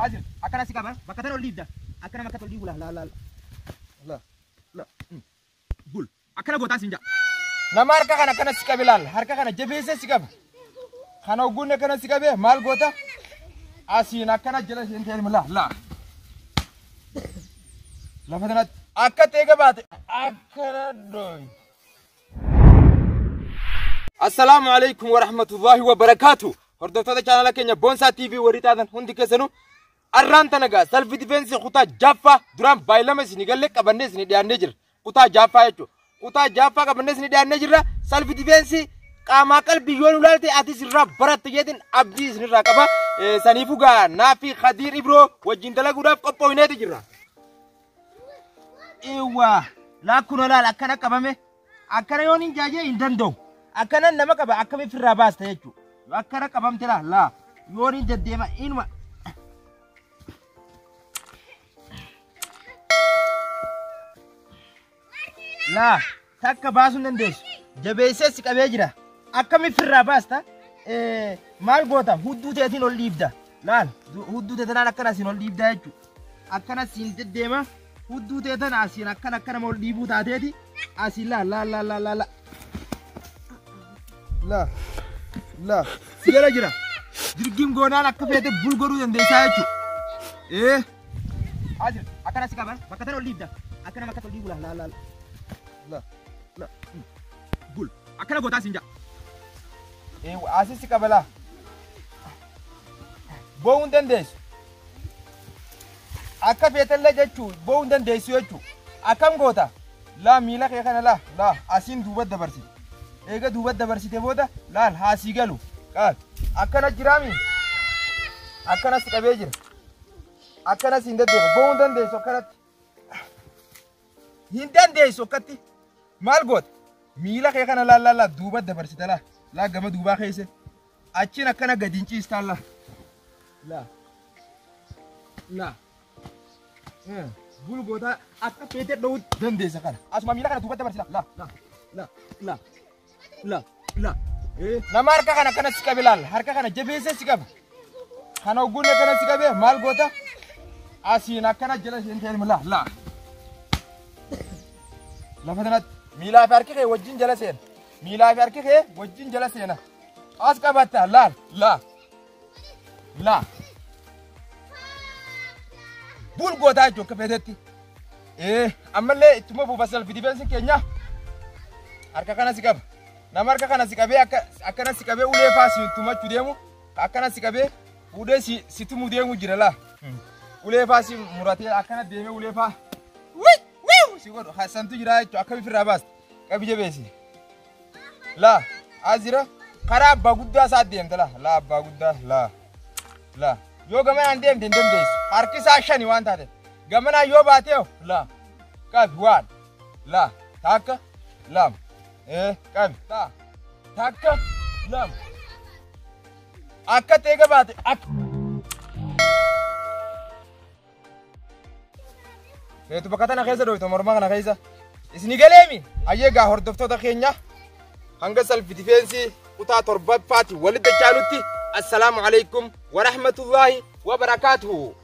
Haajir akkana si qaba bakka tana ol dhiibda. Akkana bakka ol dhiibu la la la la la bul akkana gootaan siin jaa. Nama harka kana akkana si qabe laal. Harka kana jabeessee si qaba. Kana ogguun akkana si qabe maal goota? Asiin akkana jala seentee la la. Lafa kanatti akka ta'e gabaate akkana dhoyi. Assalaamu alaikum wa rahmatullahi wa barakaatu. Hordoftoota chaanala keenya Boonsaa TV warri taatan hundi keessanuu arraan tana gaa self defense kutaa jaaffaa duraan baay'ilama isinii galee qabannee isinii dhiyaannee jira. Kutaa jaaffaa jechuudha. Kutaa jaaffaa qabannee isinii dhiyaannee jirra. Self defense qaamaa qalbii yoo nu ilaalte atis irraa baratte jeetiin abdii isinirraa qaba. Saniifuu gaa naafi Khadiir Ibroo wajjin dalaguudhaaf qophooyneeti jirra. Eewwa laakkuun olaal akkana qabame akkana yoon hin jaajee hin danda'u. Akkana nama qaba akkami firraa baasta jechuudha. Akkana qabamte laa laa yoon hin deddeema inuma. Laa takka baasuu hin dandeessu. Jabeessee si qabee jira. Akkami firraa baasta? Maal goota? Hudduu teetiin ol dhiibda. Laal hudduu teetanaan akkana asiin ol dhiibda jechuudha. Akkana siin deddeema. Hudduu teetan asiin akkana akkana ol dhiibuu taateeti. Asiin laal laal laal laal laal. La la si jala jira. Jirgiin goonaan akka feete bul godhuu dandeessaa jechuudha. Haajir akkana si qaba bakka tana ol dhiibda. Akkana bakka ol dhiibu laal laal laal. La la bul akkana gootaa siin jaa. Asii si qaba laa. Boo'uu hin dandeessu. Akka feetellee jechuu boo'uu hin dandeessu jechuu. Akkam goota? Laa miila kee kana laa laa asiin duuba dabarsite. Eega duuba dabarsite booda laal haasii galu. Qaal akkana jiraami. Akkana si qabee jira. Akkana si hin deddeema. Boo'uu hin dandeessu akkanatti. Hin dandeessu akkatti. Maal goota? Miila kee kana laal laal laa duuba dabarsite laa. Laa gama duubaa keessa. Achiin akkana gadi hin ciistaan laa. La. La. Bul goota akka feete dhowuu dandeessa kana. Asuma miila kana duuba dabarsita. La la la la la la. Nama harka kana akkana si qabe laal. Harka kana jabeessee si qaba. Kana ogguun akkana si qabe maal goota? Asiin akkana jala seentee la la. Lafa kanatti miilaa fi harki kee wajjin jala seena. Miilaa fi harki kee wajjin jala seena. As qabatta laal la la. Bul gootaa jechuun akka feetetti. Ammallee ittuma fufa self defense keenya harka kana si qaba. Nama harka kana si qabee akkana si qabee ulee faa si tumachuu deemu akkana si qabee fuudhee si tumuu deemu jira laa. Ulee faa si muratee akkana deemee ulee faa si godhu santu jira jechuudha akkami firraa baasta qabi jabeessi. Laa as jira karaa abbaa guddaa isaa deemta laa laa abbaa guddaa laa laa yoo gamanaan deemte hin dandeessu harki isaa shani waan taateef gamanaan yoo baatee laa qabi waan laa takka lama qabi laa takka lama akka ta'e gabaate akka. Feetu bakka tana keessa dhoytu morma kana keessa. Isni galeemi ayyee gaa hordoftoota keenya hanga self defense kutaa torbaffaatti walitti chaalutti assalaamu alaikum wa rahmatullahi wa barakaatuhu.